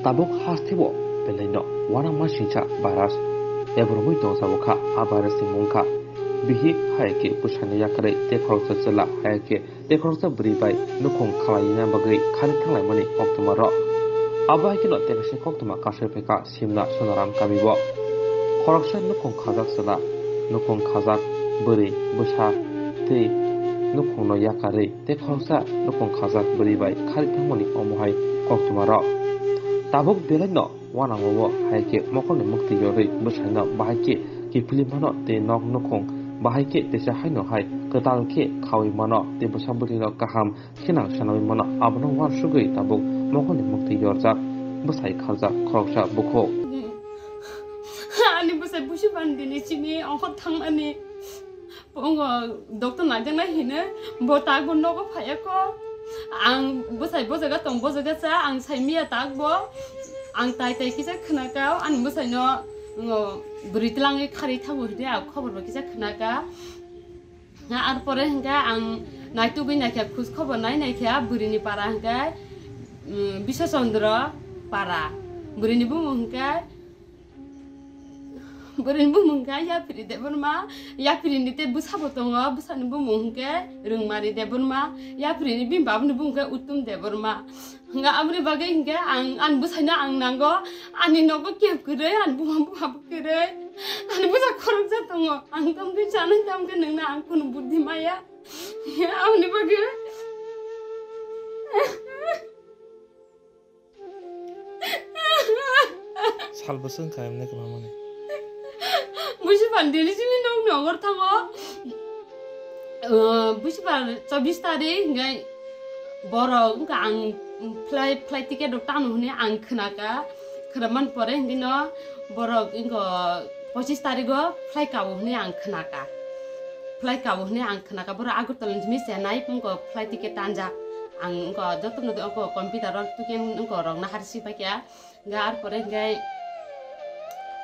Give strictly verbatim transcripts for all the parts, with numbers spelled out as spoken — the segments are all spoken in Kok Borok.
Tabuk hasteo belaino uanama singcha virus ebromwi tongjago kha. A virus ni mung kha bihik, hai khe bwsaino yakarwi tei khoroksa chwla, hai khe tei khoroksa bwrwi bai nukhung khwlaina bagwi khari thanglaimani koktwma rok. Abo hai kheno tei kaisa koktwma kasui phaikha Simna Sonaram kami o. Khoroksa nukhung khajak chwla, nukhung khajak bwrwi, bwsa tei nukhungno yakarwi tei khoroksa nukhung khajak bwrwi bai khari thangmani omo hai koktwma rok. Tabuk belaino uanama o hai khe mokolni mukti yorwi bwsaino bahai khe kiphilwi mano tei nok nukhung bahai khe teisa haino hai kwtal khe khaui mano tei bwsa bwrwino kaham khe nang sanaui mano, abono uansugwi tabuk mokolni mukti yorjak bwsai kharjak khoroksa bukhuk. Ani bwsai busi bandini simi ongkhor thangmani. Pongo doctor naijaknai hino, bo tak bo nogo phaiya ko. Ang bwsai bo jaga tong, bo jaga cha, ang sai miya tak bo. Ang tai tai kisa khna ka, ani bwsaino, ngo, bwrwi twlangwi khari thago hide, ang khobor bo kisa khna ka. Nga ar pore hingke ang naitugwi naikha, khoj khobor nai naikha, bwrwini para hingke, mm, Biswa Chandra para. Bwrwini bumung hingke, bwrwini bumung hingke Yapri Debbarma, Yapri ni tei bwsa bo tongo, bwsani bumung hingke Rwngmari Debbarma, Yapri ni bini babani bumung hingke Uttom Debbarma. Hingke aboni bagwi hingke ang ani bwsaino ang nango, ani nogo keb kwrwi, ani buma buma bo kwrwi, ani bwsa khoroksa tongo, ang tamkhe chanai tamkhe nangna ang kunu buddhi maya. Aboni bagwi. Sal bwswk wngkha emne kwbangmani. Busi phan dini simi nokni ongor thango. Uh, busi phan chobbish tarik hingke borok wngkha ang flight, flight ticket rok tangno hwnwi ang khnaka. Khnaman pore hingke no borok wngkha pochis tarik o flight kabo hwnwi ang khnaka. Flight kabo hwnwi ang khnaka. Borok Agartala ni simi Chennai wngkha flight ticket tanjak. Ang wngkha jotono wngkha computer o ticket wngkha rok nahar si paikha. Hingke ar pore hingke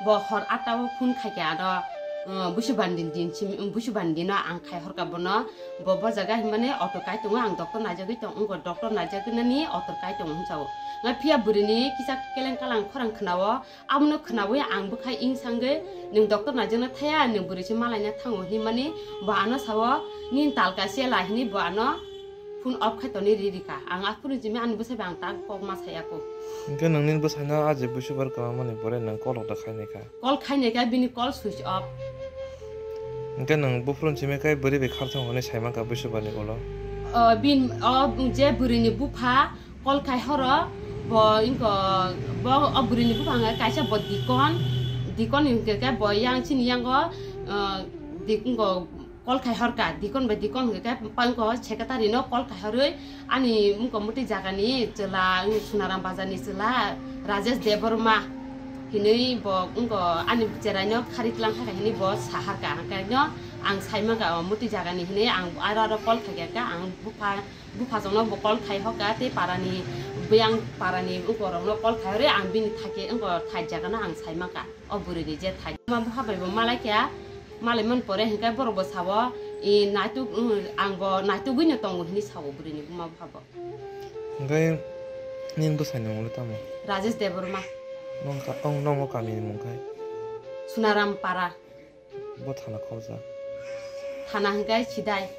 bo hor atta o phone khaikha ano, uh, Busu Bandi din simi, um, Busu Bandi no ang khai horka bono, bo, bo jaga hinmani auto kai tongo, ang doctor naijagwi tong, wngkha doctor naijaknani auto kai tongo hinsa o. Nga phiya bwrwini kisa keleng kalang khorang khna o, abono khnawi ang bwkhai ing sangwi, "Nwng doctor naijakna thaya, nwng bwrwi se malaina thango," hinmani bo ano sao, "Nini tal kaisa la," hini bo ano phone off khai toni ri rikha. Ang aphuru jimi ani bwsai bai ang tak kok ma saya kho. Hingke nangni bwsaino a je busubar kwbangmani pore nang call rok da khainai kha? Call khainai kha, bini call switch off. Hingke nang buphuru simi kai bwrwi bai khar thang hwnwi sai mankha busubarni ulo? O, bin, o, je bwrwini bupha call khai horo, bo ingko, bo o bwrwini bupha hwnka kaisa bo dikon, dikon hingke khe bo yang chini yango, o, dik-, ingko, call khai horka, dikon bai dikon hwnkhe khe pangko secretary no call khai horwi ani wngko muti jagani chwla, wng Sunaram bazar ni chwla Rajesh Debbarma hinwi bo wngko ani cherai no khari tlang kha hinwi bo saharka, hwnkhe no ang sai mankha o muti jagani hinwi ang aro aro call khai kha ang bupha, bupha jong no bo call khai hoka tei para ni buyang para ni wngko rok no call khai horwi ang bini thake wngko thai jaga no ang sai mankha. O bwrwi ni je thai ma bupha bai bo malai kha, malai man pore hingke borok bo sao, "I naituk, mm, ang bo naitugwi no tongo," hinwi sao bwrwi ni buma bupha bo. Hingke nini bwsai ni mung le tamo? Rajesh Debbarma. Nong ka, ong, nongo kami ni mung khai? Sunaram Para. Bo thana khorokjak? Thana hingke Sidai.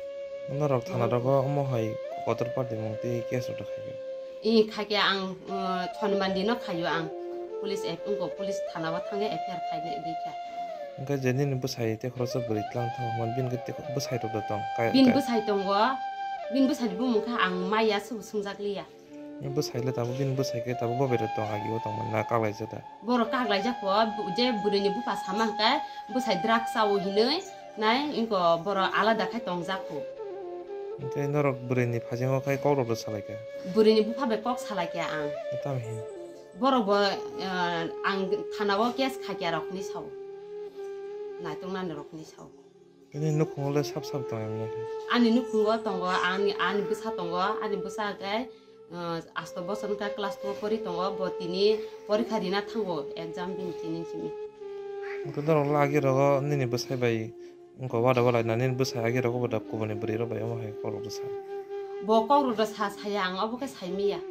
Norok thana rogo omo hai kotor party mung tei case rok khai khe? I khai khe ang, uh, Sonimandi no khaio ang. Police F-, wngko police thana o thangwi F I R khainai di kha. Hingke je nini bwsai tei khoroksa bwrwi tlang thang man bini khe tei bwsai rok da tong? Kai-, bini kai- bwsai tongo, bini bwsai ni bumung khe ang maya se bo swngjak liya. Bwsai le tabuk bini bwsai khe tabuk bo berai tong agi o tong man na kak laijak da? Borok kak laijak kho, bu-, je bwrwi ni bupha sama hwnkhe bwsai drugs chao hinwi nai wngko borok alada khai tongjak kho. Hingke norok bwrwi ni phaijingo khai kok rok salai kha? Bwrwi ni bupha bai kok salai kha ang. Tamo hin? Borok bo, eh, ang thana o case khai kha rok hinwi sao. Naitok nani rok hinwi sao. Nini nukhungo le sap sap tong emne khe? Ani nukhungo tongo, ani, ani bwsa tongo, ani bwsa hwnkhe, uh, asto bosor wngkha class two o pori tongo, bo tini porikha rina thango, exam bini tini simi. Hwnkhe norok le agi rogo nini bwsai bai wngkha wada wada nini bwsai agi rogo bo da kubuni bwrwi rok bai omo hai kok rok sa? Bo kok rok da sa saya ang, obo khe sai miya.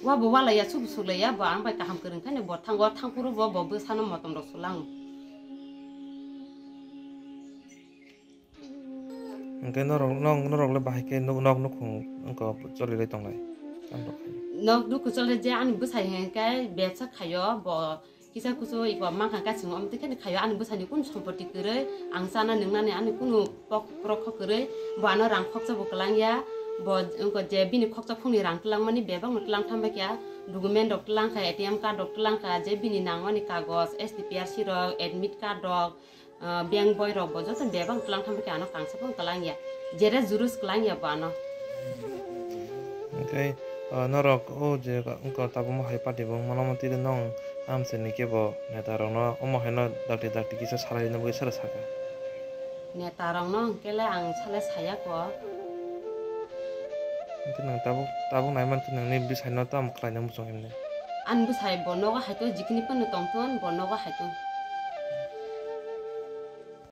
Wa bo walaiya, subu sulaiya, bo ang bai kaham kwrwng khe bo thango, thangphuru bo, bo bwsano motom rok sulango. Hwnkhe norok, nok, norok le bahai khe nok, nok nukhung wngkha cholilai tonglai? Tamo rok khaio. Nok nukhung cholilai je ani bwsai hwnkhe bebsa khaio, bo kisa kusu iko mankha kasing omtwi kheno khaio, ani bwsani kunu sompoti kwrwi, ang chana nwngnani ani kunu pok-, porokho kwrwi, bo ano rang khoksa bo kwlangya, bo wngkha je bini khoksa phungni rang twlangmani bebakno twlang thangbaikha, document rok twlangkha, A T M card rok twlangkha, je bini nangmani kagoj, S T P R C rok, admit card rok, ah, bank boi rok bo joto bebak twlang thangbaikha, ano kangsa phano twlangya, jere jurus kwlangya bo ano. Hwnkhe, ah, norok o je wngkha tabukma hai party bo wngmano, omo twi de nwng amchini kebo neta rokno omo haino dakti dakti kisa salai rwna bagwi sara sakha? Neta rokno hwnkhe le ang salai saya kho. Hwnkhe nwng tabuk, tabuk naimankhe nwngni bwsaino tamo khlaina muchung himne? Ani bwsai bo nogo hai to, jikini phano tongthun, bo nogo hai to.